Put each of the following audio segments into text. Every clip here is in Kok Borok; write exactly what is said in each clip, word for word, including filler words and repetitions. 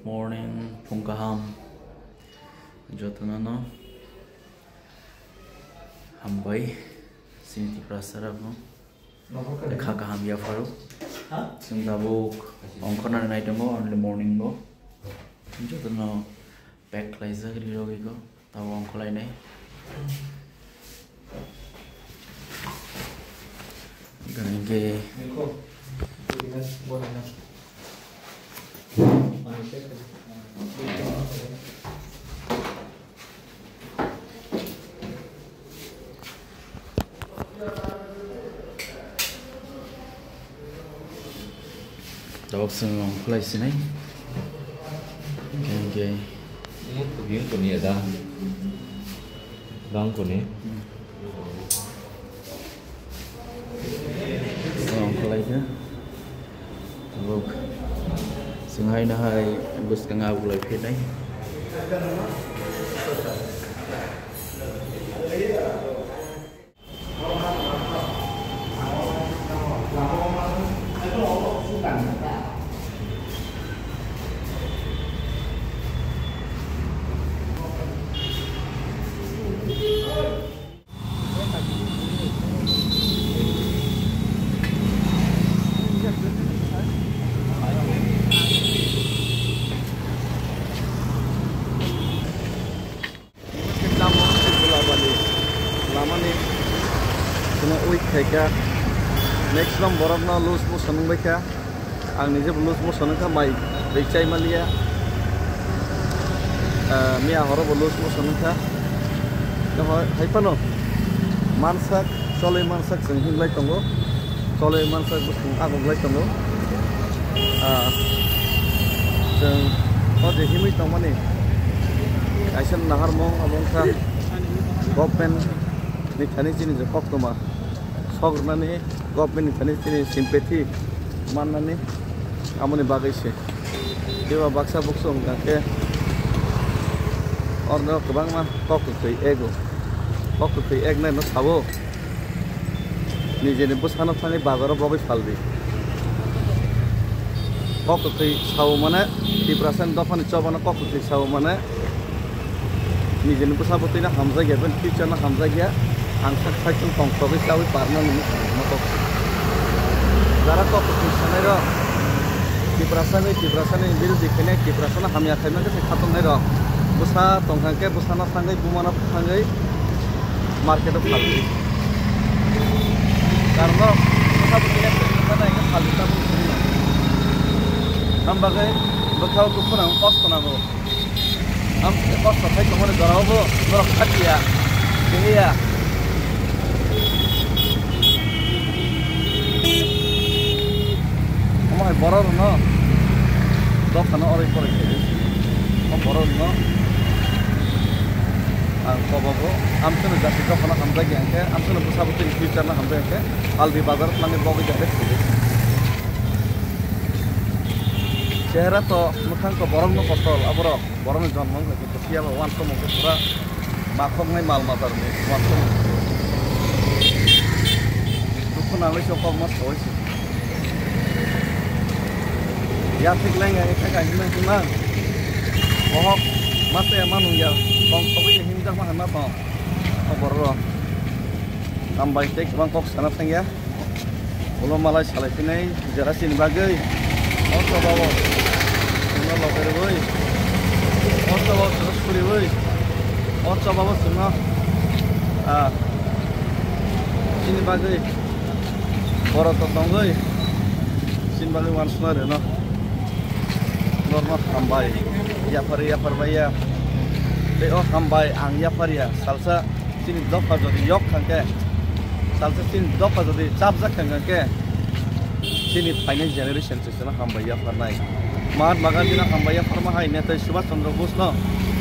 Morning, phung kaham. Jotono no hambai, chini Tiprasa rok no. Kha kaham yapharo. Chwng tabuk ongkhornani nai tongo, early morning o. Jotono pack khlaijak ri rogwi ko. Tabuk ongkhorlainai. Hingke Tabuk chwng ongkhorlai sinai. Hingke. Yung kunyada. Dang kuni. Ongkhorlaikha. Tabuk chwng haino hai bwskango abuk lai phinai. Lamani sini wait khaikha, maximum borokno loose motion wngbaikha. Ang nijebo loose motion wngkha, mai ri chai maliya. Ah, miya horo bo loose motion wngkha. Tei hai phano mansak, cholwi mansak chwng himlai tongo. Cholwi mansak bwswng agoglai tongo. Ah, chwng o je himwi tongmani kaisa naharmung abo wngkha government ni thani chini je koktwma sok rwnani. Government ni thani chini sympathy mannani amoni bagwi se. Teibo baksa buksu hwnkha khe orno kwbangma kok kwthwi ego. Kok kwthwi eknai no sabo. Nijeni bwsano thangwi bazaro bogwi phaldi. Kok kwthwi sao mane Tiprasani dophani chobano kok kwthwi sao mane Nijini bwsa bwtwino hamjakya, bini future no hamjakya. Ang sak saichung tongthogwi chawi parna nini samung no kok. Jara kok kwthwi sanai rok, Tiprasani, Tiprasani birodhi khainai, Tiprasano hamya khaima khe se khatungnairok. Bwsa tongkha khe bwsano thangwi, bumano thangwi market o phalwi. Karon no bwsa bwtwino khaina khe phalwi tabuk sini. Ham bagwi bwkhao dukhu nango, kosto nango. Ang se kosto khai tongmani jora o bo norok khatiya, keheya. Omo hai borok rokno dophano oroi poroi khaidi. O borok rokno ang kobogo, amsano jati dophano hamjakya hwnkhe, amsano bwsa bwtwini future no hamjakya hwnkhe, aldi bazar thangwi bogwi jate khaidi. Chehera to, mwkhang to borokno kotor, aborok. Borokni jonmo wngkha khe phiya ba uansukmung khe pura makhoknai mal matarni uansukmung. Dukhu nangwi se kokno soi se. Yathik lengya khe kha himnai himnang. Bohok masa ya manung ya tong sogwi ya himjakma hwnma tong. O borok rok hambai tei kwbang kok sana thangya. Ulo malai salai phinai jera chini bagwi. O choba o chwngno lokai rwui. O choba o chwngno suriui. O choba o chwngno, ah, chini bagwi borok to tongwi. Chini bagwi uansukna rwno. Norno hambai. Yaphar yaphar baiya. Tei o hambai ang yaphar ya. Salsa Chini dopha jodi yok thang khe, salsa chini dopha jodi chapjak thang khe, chini phainai generation se chwngno hambai yapharnai. Mahatma Gandhi no hambai yapharma hai, Netaji Subhash Chandra Bose no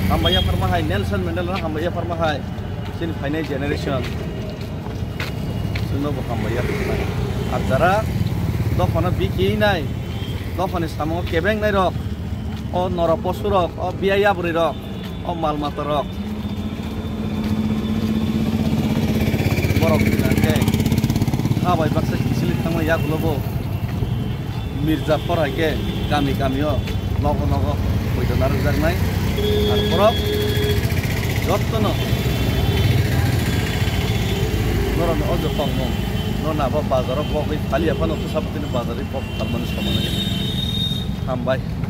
hambai yapharma hai, Nelson Mandela no hambai yapharma hai, chini phainai generation chwngno bo hambai yapharnai. Ar jara dophano bikinai, dophani samungo kebengnai rok, o noro posu rok, o biyai yabrwi rok, O mal mata rok. Borok hingka khe ha bai baksa kichili thangma yagulo bo Mirza phor hai khe kami kami o nogo nogo Narwkjaknai ang borok jottono norokni o je tongmung no nabo bazaro bogwi phaliya phano bwsa bwtwini bazarwi kok khalmani somono hambai.